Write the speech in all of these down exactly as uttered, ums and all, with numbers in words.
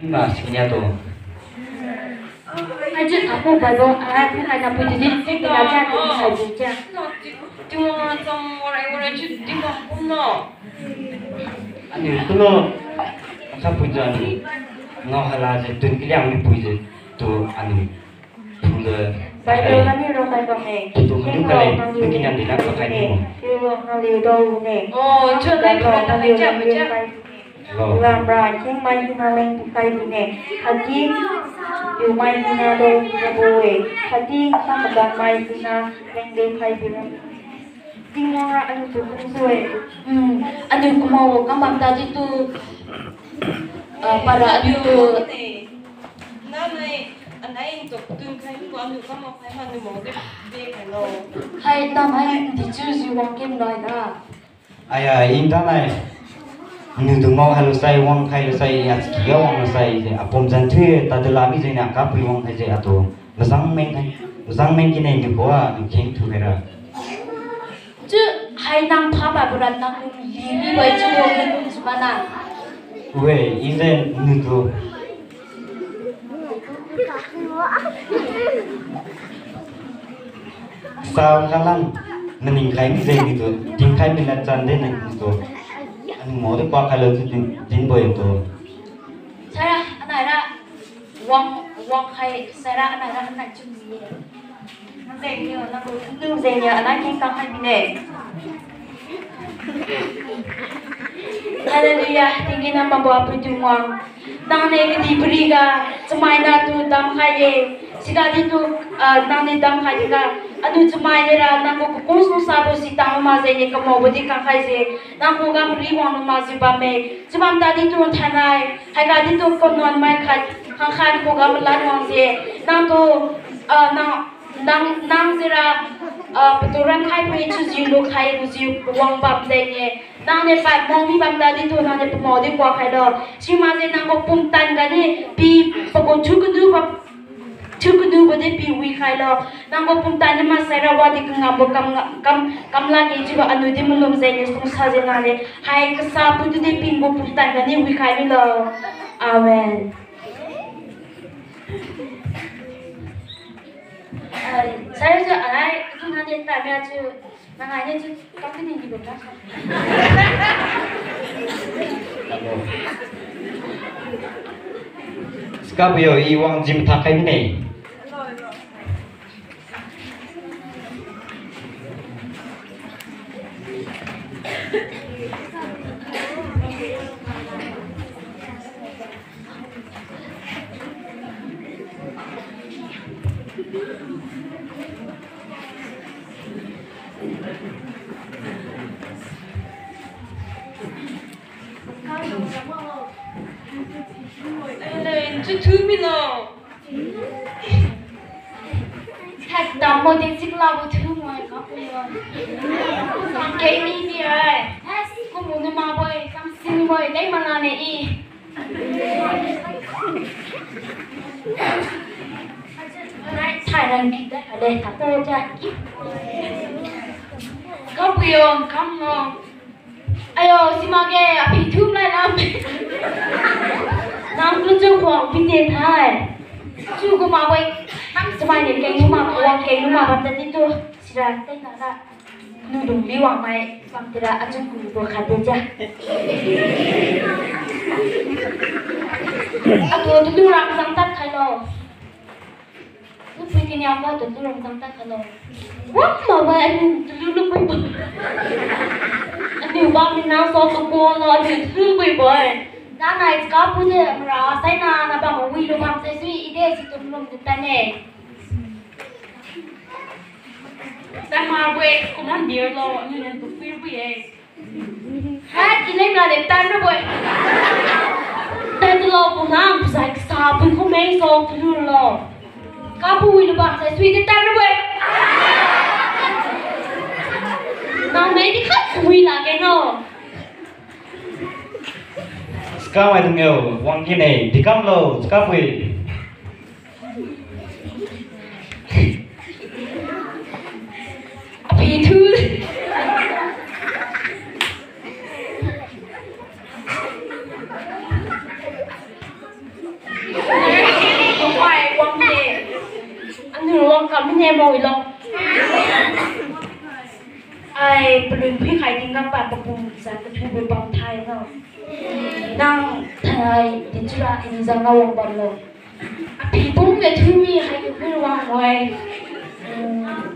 Ma sinia to. Aji aku bado, ah, aku na pui di, di, di, na ja, na ja. Tingwang cham warai warai chiu di ma kumno. Aniu kuno, asa puijiu aniu ngao hala jiu tun kaliang mi puijiu tu aniu. Thungde. Bible nani rong mai bam ne. Tutu hadu kale, tu kinian di lan pakai ni mo. Tiu nang liu dau ne. Oh, chun nai kata nang liu dau ne. Hello. Lamra, keng mai hina leng tu kai di ne. Hati, tiu mai hina dau ne bo e. Hati, sa magan mai hina leng de kai di ne. Tingwang ra aniu tu kumsue. Hmm, aniu kumao kamam tadi tu, ah, para aniu tu. Nanai, anai tok tun khai ko aniu kamao khai ma aniu mao de de khai lo. Hai, nanai, di chu ji wang kem lai da. Aya, in tanai. Aniu tu mao hai lo sai, wang khai lo sai, ya ki ya wang lo sai, apom jan thui, tadula mi jeng na kapui wang khai je atu. Mazang meng khai, mazang meng kine ni ko a, ni keng thu khai ra. Chu hai nang pha ba buran nang lum li mi bai chu bo ni lum chu mana. We, izen ni tu. Sa kalang maning khai mi zen ni tu, ting khai mi na chan de ni tu. Ani mo de pa khai lo tu din, din bo tu. Sara, anai ra. Wang, wang khai, sara, anai ra, anai chu mi. Nang zeng niu, nang lu, nang zeng niu, anai king kang hai bine. Hallelujah, tinggi nang bambo apui tu wang. Nang ne kadi pari ga, chamai na tu dam khai ye. Sida di tu, ah, nang ne dam khai di ga. Anu chamai ne ra, nang ko kukung sung sa bo si tang ma zeng ne kamao bo di kang khai se. Nang ko ga pari wang lu ma si bam me. Chibam ta di tu thanai. Haiga di tu konon mai khat, khang khat khuga malan wang se. Nang tu, ah, nang, nang, nang sira, ah, paturan khai pui chujiu lu khai lujiu wang bam deng e. Nang ne pat mong mi bam ta di tu nang ne pamao di kwa khai lo. Sima se nang ko pumtan ga ni pi pagu chu kadu bam Thiu kadu bo de pi wi khai lo. Nang gu pumtan ni maksai ra wadi kangam bo kam, kam, kam lak e chiubo anu di malum jeng ni sungsa jeng nang le. Hai kasa pu tu de pi gu pumtan ga ni wi khai milo. Amen. Ai, sai ra chiu ai, tu nang de ta mia chiu. Nang ai ne chiu, kam ni di bo ka. Sika bo yo, i wang jim thakai ni. Eh, chu thu milo. Thak tambo de chikla bo thu mo ka pu yo. Kam keng ni mi ai. Kum nu ma boi, kam sing boi, dai mana ne i. Nai thai ran ki dai ale ta to ja. Ka pu yo, kam no. Ayo, simakge, api thum lai lam. Nang tu chu khuang pite thai. Chu kuma wai, nang chamai ne keng numa, khuang keng numa, bam tadi tu, sira, tei na ra. Nudung li wang mai, bam tira, achu ku bo khat de ja. Atu, tu tu rang sang tat khai lo. Lupui kini apa tu tu rong sang tat kalo. Wah, mawa anu tu lu lupui bo. Anu ba mi na so tu ko lo anu tu lupui bo. Na nai ka pu de mara sai na na ba ma wi lu bam sai sui ide si tu lum de tane. Sai ma bwe, commander lo, anu ne tu pui pui e. Hai, i leng na de tan ra boi. Tan tu lo pu nang, pu sai kasa pu khu mei so tu lu lo. Ka pu wi lu bam sai sui de tan ra boi. Nang mei di khat wi la ke no. Sika mai tu ngeu, wang kine, di kam lo, sika pui. Api thu. Tumai wang de. Anu wang kam ne mo ilo. Ai, palun phui khai tingga pa papum za kathuibo pam thai no. Nang thai di chura in za nga wang bam lo. Api pum de thui mi hai tu phui wang wai. Hmm.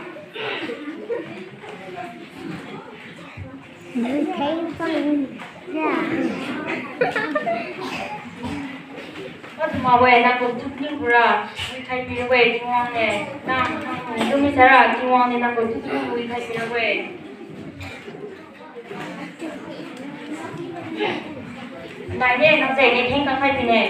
Watu ma we, nang gu tukni bura, wi khai pira we, Tingwang ne, nang, nang, nang, lumi sara, Tingwang ne, nang gu tukni wi khai pira we. Nai ne, nang zai ne, theng kang khai pine.